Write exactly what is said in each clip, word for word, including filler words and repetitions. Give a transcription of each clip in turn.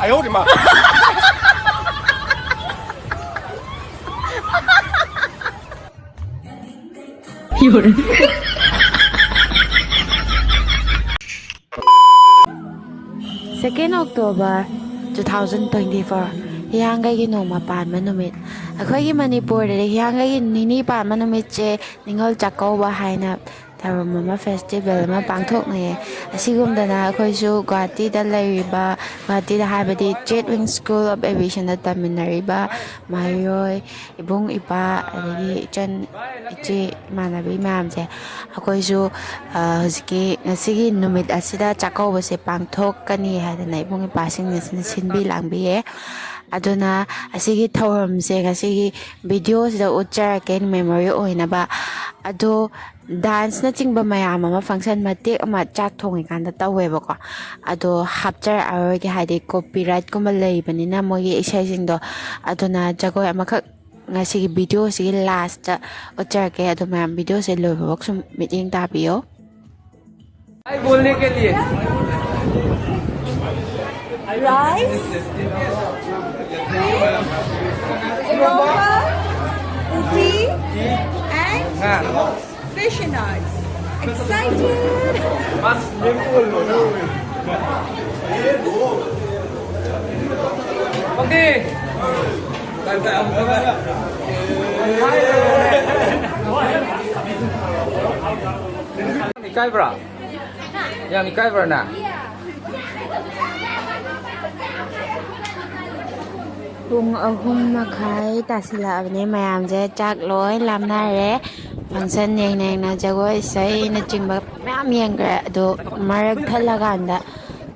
哎呦我的妈！ Second October two thousand twenty-four, ꯍꯤꯌꯥꯡꯒꯩꯒꯤ ꯅꯣꯡꯃ ꯄꯥꯟꯕ ꯅꯨꯃꯤꯠ꯫ ꯑꯩꯈꯣꯏꯒꯤ ꯃꯅꯤꯄꯨꯔꯗꯗꯤ ꯍꯤꯌꯥꯡꯒꯩꯒꯤ ꯅꯤꯅꯤ ꯄꯥꯟꯕ ꯅꯨꯃꯤꯠꯁꯦ ꯅꯤꯉꯣꯜ ꯆꯥꯛꯀꯧꯕ ꯍꯥꯏꯅ ꯊꯧꯔꯝ ꯑꯃ, festival ꯑꯃ ꯄꯥꯡꯊꯣꯛꯅꯩꯌꯦ꯫ ꯑꯁꯤꯒꯨꯝꯗꯅ ꯑꯩꯈꯣꯏꯁꯨ ꯒꯨꯍꯥꯇꯤꯗ ꯂꯩꯔꯤꯕ, ꯒꯨꯍꯥꯇꯤꯗ ꯍꯥꯏꯕꯗꯤ Jet Wing School of Aviationꯗ ꯇꯝꯃꯤꯟꯅꯔꯤꯕ ꯃꯍꯩꯔꯣꯏ, ꯏꯕꯨꯡ ꯏꯄ꯭ꯋꯥ, ꯑꯗꯒꯤ ꯏꯆꯟ ꯏꯆꯦ ꯏꯃꯥꯟꯅꯕꯤ ꯃꯌꯥꯝꯁꯦ, ꯑꯩꯈꯣꯏꯁꯨ, ꯑ, ꯍꯧꯖꯤꯛꯀꯤ ꯉꯁꯤꯒꯤ ꯅꯨꯃꯤꯠ ꯑꯁꯤꯗ ꯆꯥꯛꯀꯧꯕꯁꯦ ꯄꯥꯡꯊꯣꯛꯀꯅꯤ ꯍꯥꯏꯗꯅ ꯏꯕꯨꯡ ꯏꯄ꯭ꯋꯥꯁꯤꯡꯅ ꯁꯤꯟ-, ꯁꯤꯟꯕꯤ ꯂꯥꯡꯕꯤꯌꯦ꯫ ꯑꯗꯨꯅ ꯑꯁꯤꯒꯤ ꯊꯧꯔꯝꯁꯦ ꯉꯁꯤꯒꯤ videoꯁꯤꯗ ꯎꯠꯆꯔꯛꯀꯦ, memory ꯑꯣꯏꯅꯕ꯫ ꯑꯗꯣ danceꯅꯆꯤꯡꯕ ꯃꯌꯥꯝ ꯑꯃ, function ꯃꯇꯦꯛ ꯑꯃ ꯆꯥꯛ ꯊꯣꯡꯉꯤꯀꯥꯟꯗ ꯇꯧꯋꯦꯕꯀꯣ꯫ ꯑꯗꯣ ꯍꯥꯞꯆꯔꯛꯑꯔꯣꯏꯒꯦ, ꯍꯥꯏꯗꯤ copyrightꯀꯨꯝꯕ ꯂꯩꯕꯅꯤꯅ ꯃꯣꯏꯒꯤ ꯏꯁꯩꯁꯤꯡꯗꯣ꯫ ꯑꯗꯨꯅ ꯖꯒꯣꯏ ꯑꯃꯈꯛ ꯉꯁꯤꯒꯤ videoꯁꯤꯒꯤ lastꯇ ꯎꯠꯆꯔꯛꯀꯦ꯫ ꯑꯗꯣ ꯃꯌꯥꯝ videoꯁꯦ ꯂꯣꯏꯕꯐꯥꯎ ꯁꯨꯝ ꯃꯤꯠꯌꯦꯡ ꯇꯥꯕꯤꯌꯣ꯫ भाई बोलने के लिए। Rice, Europa, Uti, and हाँ। Fish and Arts. Excited! बस ये बोल लो। OK. ꯏꯀꯥꯏꯕ꯭ꯔꯥ? ꯌꯥꯝ ꯏꯀꯥꯏꯕ꯭ꯔꯥ ꯅꯪ? ꯄꯨꯡ ꯑꯍꯨꯝ ꯃꯈꯥꯏ ꯇꯥꯁꯤꯜꯂꯛꯑꯕꯅꯦ꯫ ꯃꯌꯥꯝꯁꯦ ꯆꯥꯛ ꯂꯣꯏ ꯂꯥꯝꯅꯔꯦ꯫ Function ꯌꯦꯡꯅ ꯌꯦꯡꯅ ꯖꯒꯣꯏ ꯏꯁꯩꯅꯆꯤꯡꯕ ꯃꯌꯥꯝ ꯌꯦꯡꯈ꯭ꯔꯦ꯫ ꯑꯗꯣ ꯃꯔꯛ ꯊꯠꯂꯀꯥꯟꯗ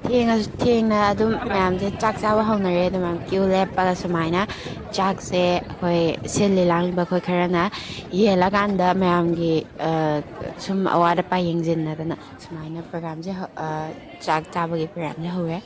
ꯊꯦꯡꯉꯁꯨ ꯊꯦꯡꯅ ꯑꯗꯨꯝ ꯃꯌꯥꯝꯁꯦ ꯆꯥꯛ ꯆꯥꯕ ꯍꯧꯅꯔꯦ꯫ ꯑꯗꯨꯃꯥꯏꯅ queue ꯂꯦꯞꯄꯒ ꯁꯨꯃꯥꯏꯅ ꯆꯥꯛꯁꯦ ꯑꯩꯈꯣꯏ ꯁꯤꯜꯂꯤ ꯂꯥꯡꯂꯤꯕ ꯑꯩꯈꯣꯏ ꯈꯔꯅ ꯌꯦꯜꯂꯀꯥꯟꯗ ꯃꯌꯥꯝꯒꯤ, ꯑ, ꯁꯨꯝ ꯑꯋꯥꯠ ꯑꯄꯥ ꯌꯦꯡꯁꯤꯟꯅꯗꯅ ꯁꯨꯃꯥꯏꯅ programꯁꯦ ꯍꯧ-, ꯑ, ꯆꯥꯛ ꯆꯥꯕꯒꯤ programꯁꯦ ꯍꯧꯔꯦ꯫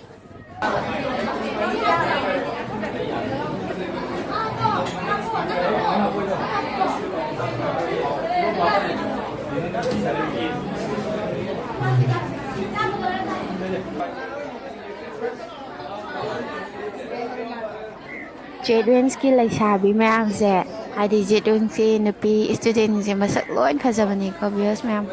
ꯖꯦꯠ ꯋꯤꯡꯁꯀꯤ ꯂꯩꯁꯥꯕꯤ ꯃꯌꯥꯝꯁꯦ, ꯍꯥꯏꯗꯤ ꯖꯦꯠ ꯋꯤꯡꯁꯀꯤ ꯅꯨꯄꯤ ꯏꯁꯇꯨꯗꯦꯟꯁꯤꯡꯁꯦ ꯃꯁꯛ ꯂꯣꯏ ꯐꯖꯕꯅꯤꯀꯣ, ꯚꯤꯌꯔꯁ ꯃꯌꯥꯝ꯫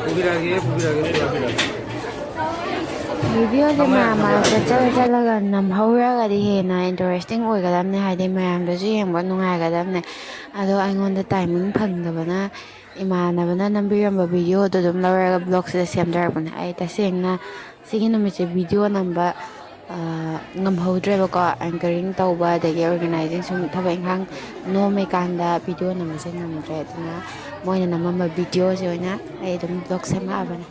ꯄꯨꯕꯤꯔꯛꯑꯒꯦ, ꯄꯨꯕꯤꯔꯛꯑꯒꯦ, ꯄꯨꯕꯤꯔꯛꯑꯒꯦ꯫ ꯚꯤꯗꯤꯑꯣꯁꯦ ꯃꯌꯥꯝ ꯃꯔꯛꯇ ꯆꯠꯂ ꯆꯠꯂꯒ ꯅꯝꯍꯧꯔꯒꯗꯤ ꯍꯦꯟꯅ ꯏꯟꯇꯔꯦꯁꯇꯤꯡ ꯑꯣꯏꯒꯗꯕꯅꯦ, ꯍꯥꯏꯗꯤ ꯃꯌꯥꯝꯗꯁꯨ ꯌꯦꯡꯕ ꯅꯨꯡꯉꯥꯏꯒꯗꯕꯅꯦ꯫ ꯑꯗꯣ ꯑꯩꯉꯣꯟꯗ ꯇꯥꯏꯃꯤꯡ ꯐꯪꯗꯕꯅ, ꯏꯃꯥꯟꯅꯕꯅ ꯅꯝꯕꯤꯔꯝꯕ ꯚꯤꯗꯤꯑꯣꯗꯣ ꯑꯗꯨꯝ ꯂꯧꯔꯒ ꯕ꯭ꯂꯣꯛꯁꯤꯗ ꯁꯦꯝꯖꯔꯛꯄꯅꯦ꯫ ꯑꯩ ꯇꯁꯦꯡꯅ ꯁꯤꯒꯤ ꯅꯨꯃꯤꯠꯁꯦ ꯚꯤꯗꯤꯑꯣ ꯅꯝꯕ, ꯑ, ꯉꯝꯍꯧꯗ꯭ꯔꯦꯕꯀꯣ, ꯑꯦꯡꯀꯔꯤꯡ ꯇꯧꯕ ꯑꯗꯒꯤ ꯑꯣꯔꯒꯅꯥꯏꯖꯤꯡ ꯁꯨꯝ ꯊꯕꯛ ꯏꯪꯈꯥꯡ ꯅꯣꯝꯃꯤꯀꯥꯟꯗ ꯚꯤꯗꯤꯑꯣ ꯅꯝꯕꯁꯦ ꯉꯝꯗ꯭ꯔꯦ꯫ ꯑꯗꯨꯅ ꯃꯣꯏꯅ ꯅꯝꯃꯝꯕ ꯚꯤꯗꯤꯑꯣꯁꯦ ꯑꯣꯏꯅ ꯑꯩ ꯑꯗꯨꯝ ꯕ꯭ꯂꯣꯛ ꯁꯦꯝꯃꯛꯑꯕꯅꯦ꯫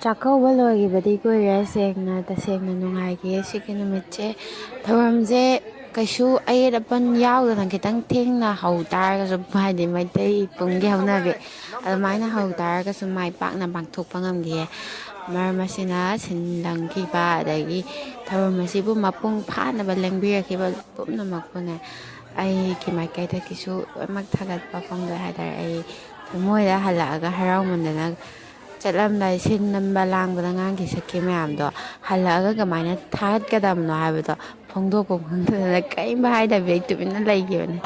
ꯆꯥꯛꯀꯧꯕ ꯂꯣꯏꯈꯤꯕꯗꯤ ꯀꯨꯏꯔꯦ, ꯁꯦꯡꯅ, ꯇꯁꯦꯡꯅ ꯅꯨꯡꯉꯥꯏꯈꯤ ꯁꯤꯒꯤ ꯅꯨꯃꯤꯠꯁꯦ꯫ ꯊꯧꯔꯝꯁꯦ ꯀꯩꯁꯨ ꯑꯌꯦꯠ ꯑꯄꯟ ꯌꯥꯎꯗꯅ ꯈꯤꯇꯪ ꯊꯦꯡꯅ ꯍꯧ ꯇꯥꯔꯒꯁꯨ, ꯍꯥꯏꯗꯤ ꯃꯩꯇꯩ ꯏꯄꯨꯡꯒꯤ ꯍꯧꯅꯕꯤ ꯑꯗꯨꯃꯥꯏꯅ ꯍꯧ ꯇꯥꯔꯒꯁꯨ ꯃꯥꯏ ꯄꯥꯛꯅ ꯄꯥꯡꯊꯣꯛꯄ ꯉꯝꯈꯤꯌꯦ꯫ ꯃꯔꯝ ꯑꯁꯤꯅ ꯁꯤꯟ ꯂꯥꯡꯈꯤꯕ ꯑꯗꯒꯤ ꯊꯧꯔꯝ ꯑꯁꯤꯕꯨ ꯃꯄꯨꯡ ꯐꯥꯅꯕ ꯂꯦꯡꯕꯤꯔꯛꯈꯤꯕ ꯄꯨꯝꯅꯃꯛꯄꯨꯅꯦ, ꯑꯩꯒꯤ ꯃꯥꯏꯀꯩꯗꯒꯤꯁꯨ ꯂꯣꯏꯅꯃꯛ ꯊꯥꯒꯠꯄ ꯐꯣꯡꯗꯣꯛꯑꯦ ꯍꯥꯏꯇꯥꯔꯦ꯫ ꯑꯩ ꯊꯃꯣꯏꯗ ꯍꯜꯂꯛꯑꯒ ꯍꯔꯥꯎꯃꯟꯗꯅ ꯆꯠꯂꯝꯗꯥꯏ ꯁꯤꯟ ꯅꯝꯕ ꯂꯥꯡꯕꯗ ꯉꯥꯡꯈꯤ ꯁꯛꯈꯤ ꯃꯌꯥꯝꯗꯣ ꯍꯜꯂꯛꯑꯒ ꯀꯃꯥꯏꯅ ꯊꯥꯒꯠꯀꯗꯕꯅꯣ ꯍꯥꯏꯕꯗꯣ ꯐꯣꯡꯗꯣꯛꯐꯝ ꯈꯪꯗꯗꯅ ꯀꯔꯤꯝ ꯍꯥꯏꯗꯕꯤ ꯑꯩ ꯇꯨꯃꯤꯟꯅ ꯂꯩꯈꯤꯕꯅꯦ꯫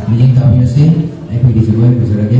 ꯃꯤꯠꯌꯦꯡ ꯇꯥꯕꯤꯔꯁꯤ, ꯑꯩꯈꯣꯏꯒꯤ ꯖꯒꯣꯏ ꯄꯨꯖꯔꯒꯦ꯫